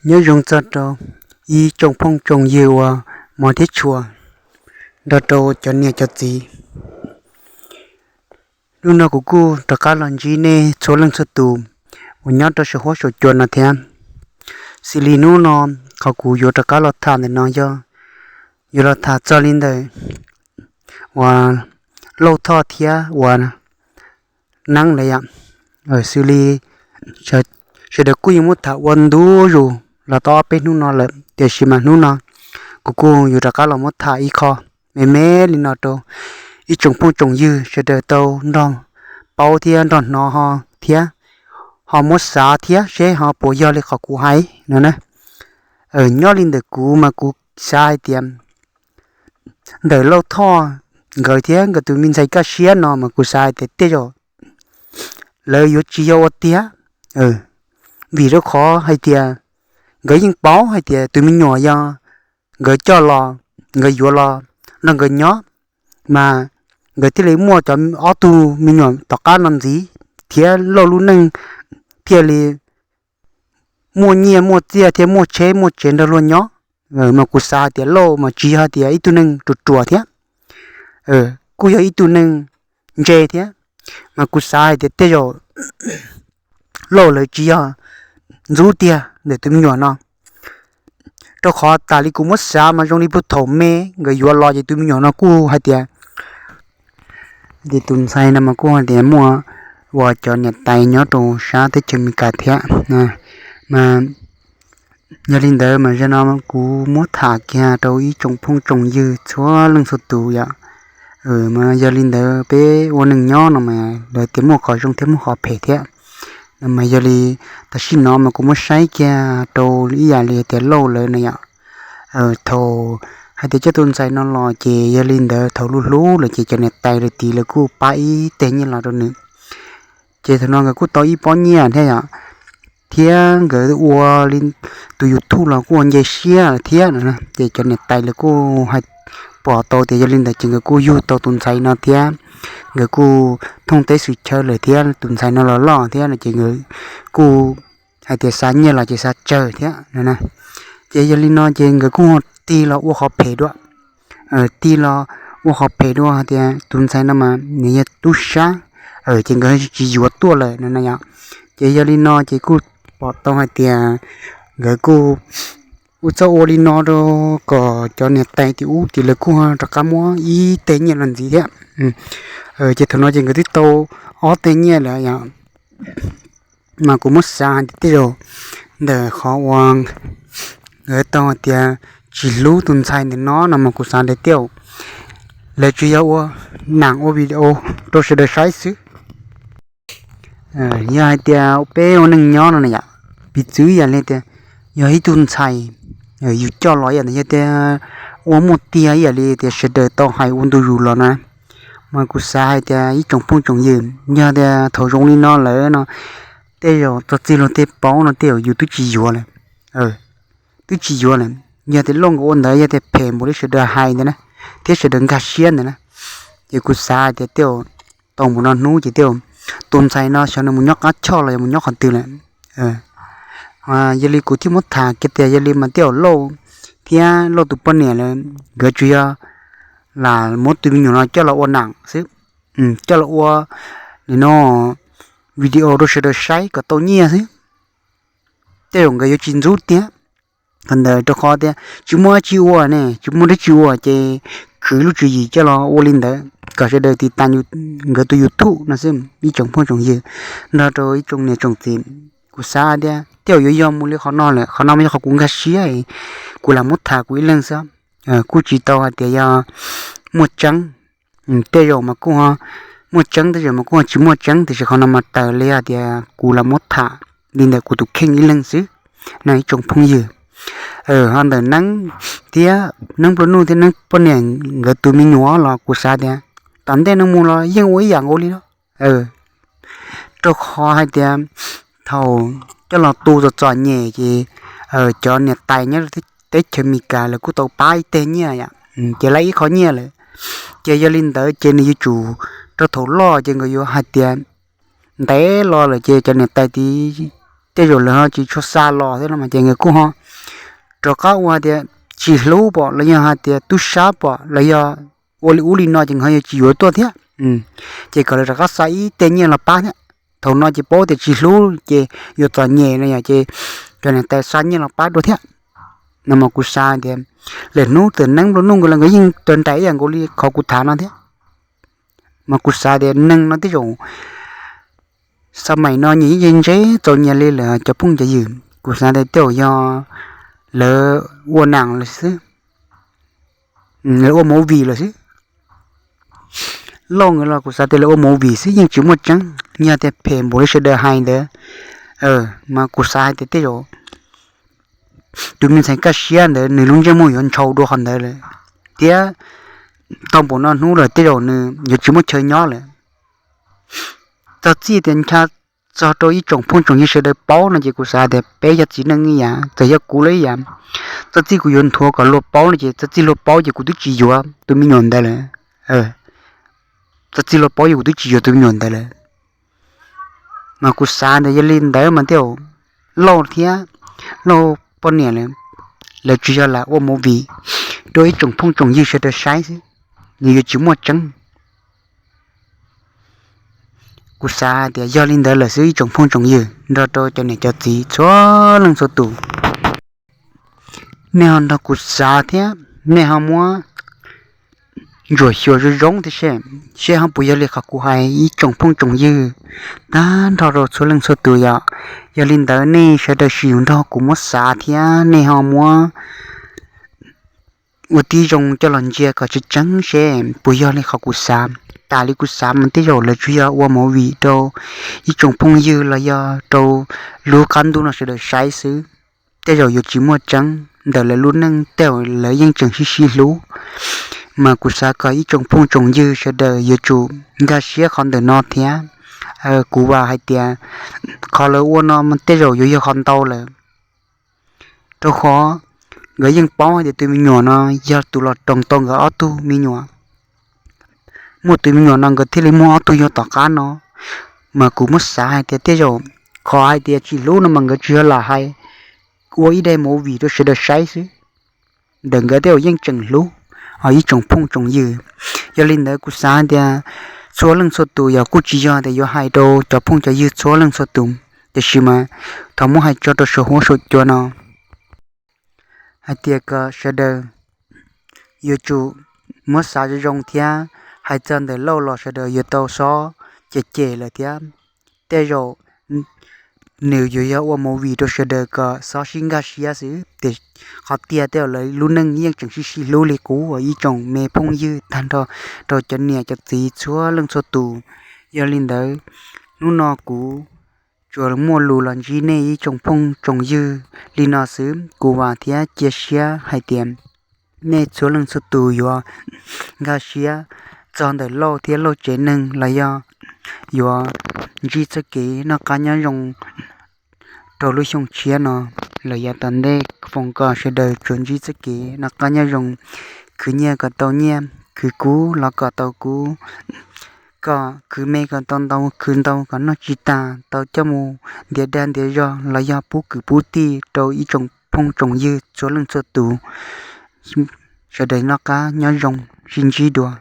Nyob zoo txog rau ib tsoom phooj tsoom ywg uas hmov thiab tshua nrog rau cov niam cov txiv. Hnub no kuv kuj rov qab los ntsib nej txhua leej txhua tus uas nyob rau saum huab saum cua no thiab. Xws li hnub no qhov kuv yuav rov qab los tham ntawm no yog yuav los tham txog li ntawm uas Lauj Thoj thiab uas Neeb lawm yom. Xws li sawv daws kuj yuav muab tham ua ntu zus los tau ob peb hnub no lawm, tiam sis mas hnub no kuv kuj yuav rov qab los muab tham ib qho me me li no rau ib tsoom phooj tsoom ywg sawv daws tau nrog paub thiab nrog hnov ho thiab ho muab xav thiab seb ho puas yog li qhov kuv hais no na. Nyob li ntawm kuv mas kuv xav hais tias ntawm Lauj Thoj nkawd thiab nkawd tus me ntxhais Kaj Siab no mas kuv xav hais tias tej zaum lawv yuav tsis yog ua tiag, vim rau qhov hais tias nkawd yeej paub hais tias tus me nyuam yog nkawd coj los, nkawd yuav los nrog nkawd nyob, mas nkawd thiaj li muaj cov ob tug me nyuam tom qab no ntxiv, thiab Lauj lub neej thiaj li muaj nyiaj muaj txiaj thiab muaj tsheb muaj tsev nrog luag nyob. Mas kuv xav hais tias Lauj mas tsis yog hais tias ib tug neeg ruam ruam thiab, kuj yog ib tug neeg ntse thiab, mas kuv xav hais tias tej zaum Lauj lawv tsis yog ntxub tiag ntawm tus me nyuam no. Rau qhov tas li kuv muab xav mas zoo li puag thaum me nkawd yuav los ces tus me nyuam no kuj hais tias, tus ntxhais no mas kuj hais tias muaj uas cov niam tais nyob rau sab teb chaws Amelikas thiab. Mas yog li ntawd mas zaum no kuv muab tham kiag rau ib tsoom phooj tsoom ywg txhua leej txhua tus yom. Mas yog li ntawd peb ua neej nyob no mas lawv tias muaj qhov zoo thiab muaj qhov phem thiab. No mas yog li tam sim no mas kuv muab saib kiag rau ib yam li tias Lauj lawv no yom. Thaum hais tias coj tus ntxhais no los ces yog li ntawd thaum hlub hlub lawm ces cov niam tais lawv tid lawv kuj pab ib teg nyiaj los rau nws, ces thaum no nkawd kuj tau ib pob nyiaj thiab yom, thiab nkawd ua li tus YouTube los kuj ua nce siab thiab no, ces cov niam tais lawv kuj hais pom tau tias yog li ntawd ces nkawd kuj yug tau tus ntxhais no thiab, nkawd kuj thooj teb xwm chaw lawm thiab tus ntxhais no los loj thiab no ces nkawd kuj hais tias xav nyiaj los ces xav tsawg thiab no. Ces yog li no ces nkawd kuj tig los ua qhov phem dua, tig los ua qhov phem dua hais tias tus ntxhais no mas nws yog tub sab, ces nkawd tsis yuav tuaj lawm no na yom. Ces yog li no ces kuj pom tau hais tias nkawd kuj ua txoj ua li no rau kom cov niam tais tim ub tim lawv kuj rov qab muab ib teg nyiaj los ntxiv thiab. Ces thaum no ces nkawd twb tau ob teg nyiaj lawm yom. Mas kuv muab xav hais tias tej zaum ntawm qhov uas nkawd tau hais tias tsis hlub tus ntxhais ntawm no no mas kuv xav tias tej zaum lawv tsuas yog ua nam ua video rau sawv daws saib xwb. Yog hais tias peb ua neej nyob no na yom, piv txwv ib yam li tias yog ib tug ntxhais yus coj los ib yam tias yog tias ua muaj tiag ib yam li tias sawv daws tau hais ua ntu zus los na, mas kuv xav hais tias ib tsoom phooj tsoom ywg yog tias thaum zoo li no lawm no tej zaum txog txij luag tej paub no tej zaum yus twb tsis yuav lawm, twb tsis yuav lawm. Yog tias Lauj nkawd ua ntawd yog tias phem npaum li sawv daws hais ntawd na, thiab sawv daws nkag siab ntawd na, ces kuv xav hais tias tej zaum tau mus no hnub ces tej zaum tus ntxhais no xyov nws mus nyob qab choj los yog mus nyob qhov twg lawm. Yog li kuv thiaj muab tham kiag tias yog li mas tej zaum Lauj thiab Lauj tus poj niam lawv nkawd tsuas yog lam muab tus me nyuam no coj los ua nam xwb, coj los ua li no video rau sawv daws saib kom tau nyiaj xwb. Tej zaum nkawd yuav tsis ntxub tiag. Qhov ntawd rau qhov tias tsis muaj dab tsi ua ne, tsis muaj dab tsi ua ces khwv lub tswv yim coj los ua li ntawd kom sawv daws tiv tas nkawd tus YouTube no xwb ib tsoom phooj tsoom ywg nrog rau ib tsoom niam tsoom txiv. Kuv xav tias tej zaum yuav yog mus li qhov no lawm, qhov no mas yog qhov kuv nkag siab, kuv lam muab tham kuv ib leeg xwb, kuj tsis tau hais tias yog muaj tseeb. Tej zaum mas kuj muaj tseeb, tej zaum mas kuj tsis muaj tseeb, tiam sis qhov no mas raws li hais tias kuv lam muab tham li ntawm kuv tus kheej ib leeg xwb na ib tsoom phooj ywg. Ho ntawm Neeb thiab Neeb nplua nuj thiab Neeb poj niam nkawd tus me nyuam los kuv xav tias tom ntej no mus los yeej ua ib yam nkaus li no. Rau qhov hais tias thaum coj los tu txom txom nyem ces cov niam tais nyob teb chaws Amelikas lawv kuj tau pab ib teg nyiaj yom, ces lawv ib qho nyiaj lawm. Ces yog li ntawd ces nws yuav tsum rau thaum loj ces nkawd yuav hais tias ntev los lawm ces cov niam tais tid tej zaum lawv ho tsis tshua xa los thiab no mas ces nkawd kuj ho rov qab ua tias tsis hlub pom los yog hais tias tub sab pom los yog ua li ub li no ces nkawd ho yuav tsis yuav tuaj thiab. Ces kom lawv rov qab xa ib teg nyiaj los pab thiab. Thaum no ces paub tias tsis hlub ces yuav txom nyem no yom, ces cov niam tais xa nyiaj los pab dua thiab. No mas kuv xav tias lwm hnub txawm neeb nplua nuj nkaus los nkawd yeej rov nraim ib yam nkaus li qhov kuv tham no thiab. Mas kuv xav tias neeg no tej zaum xa maim no nyias yeej ntse txaus nyias li lawm cov phooj cov ywg. Kuv xav tias tej zaum yog lawv ua nam lawm xwb, lawv ua movie lawm xwb. Lauj nkawd los kuv xav tias lawv ua movie xwb yeej tsis muaj tseeb, yog tias phem npaum li sawv daws hais ntawd. Mas kuv xav hais tias tej zaum tus me ntxhais kaj siab ntawd nws lub ntsej muag yuav ntshaus dua qhov ntawd lawm, thiab tau npaum no hnub lawm tej zaum nws yuav tsis muaj chaw nyob lawm. Txog txij tias ncha txog rau ib tsoom phooj tsoom ywg sawv daws paub no ces kuv xav tias peb yog txiv neej ib yam, txawm yog kuv los ib yam, txog txij kuv yuav nthuav kom luag paub no ces txog txij luag paub ces kuv twb tsis yuav tus me nyuam ntawd lawm. Txog txij luag paub ces kuv twb tsis yuav tus me nyuam ntawd lawm. Mas kuv xav ntawd yog li ntawd mas tej zaum Lauj thiab Lauj poj niam lawv, lawv tsuas yog lam ua movie rau ib tsoom phooj tsoom ywg sawv daws saib xwb, nws yuav tsis muaj tseeb. Kuv xav hais tias yog li ntawd lawm xwb ib tsoom phooj tsoom ywg nrog rau cov niam cov txiv txhua leej txhua tus. Nej ho nrog kuv xav thiab nej ho muab ntsuam xyuas zoo zoo thiab seb, seb ho puas yog li qhov kuv hais ib tsoom phooj tsoom ywg tag nrho rau txhua leej txhua tus yom. Yog li ntawd nej sawv daws sim nrog kuv muab xav thiab nej ho muab ua tib zoo coj los ntsia kom tseeb tseeb seb puas yog li qhov kuv xav. Tas li kuv xav mas tej zaum lawv tsuas yog ua movie rau ib tsoom phooj ywg los yog rau lub qab ntuj no sawv daws saib xwb. Tej zaum yuav tsis muaj tseeb ntawm lawv lub neej, tej zaum lawv yeej tseem sib sib hlub. Mas kuv xav kom ib tsoom phooj tsoom ywg sawv daws yuav tsum nkag siab qhov ntawm no thiab. Kuv vam hais tias qhov lawv ua no tej zaum yuav yog qhov ntau lawm, rau qhov nkawd yeej paub hais tias tus me nyuam no yog tus los roos tau nkawd ob tug me nyuam. Muaj tus me nyuam no nkawd thiaj li muaj ob tug yau tom qab no. Mas kuv muab xav hais tias tej zaum qhov hais tias tsis hlub no mas nkawd tsuas yog lam hais ua ib daim movie rau sawv daws saib xwb. Ntawm nkawd tej zaum yeej tseem hlub ib tsoom phooj tsoom ywg. Yog li ntawd kuv xav hais tias txhua leej txhua tus yog kuj tsis yog tias yuav hais rau cov phooj cov ywg txhua leej txhua tus, tiam sis mas thov muab hais tso rau saum huab saum cua no hais tias kom sawv daws yuav tsum muab xav zoo zoo thiab. Hais txog ntawm Lauj los sawv daws yuav tau xob cem cem lawm thiab. Tej zaum nws yuav yog ua movie rau sawv daws kom xob sib nkag siab xwb, tiam qhov tiag tej zaum lawv lub neej yeej tseem sib sib hlub li qub uas ib tsoom me phooj ywg tag nrho rau cov niam cov txiv txhua leej txhua tus. Yog li ntawd, hnub no kuv tsuas muaj lus los ntsib nej ib tsoom phooj tsoom ywg li no xwb. Kuv vam thiab cia siab hais tias nej txhua leej txhua tus yuav nkag siab txog ntawm Lauj thiab Lauj tsev neeg los yog yuav ntsib txoj kev noj qab nyob zoo rau lub xyoo tshiab no los yav tom ntej. Foom kom sawv daws tsuas ntsib txoj kev noj qab nyob zoo, khwv nyiaj kom tau nyiaj, khwv kub los kom tau kub, kom khwv me kom tau ntau, khwv ntau kom noj tsis tas, tau coj mus ntiav dag ntiav zog los yog pub kwv pub tij rau ib tsoom phooj tsoom ywg txhua leej txhua tus. Sawv daws noj qab nyob zoo, sib ntsib dua.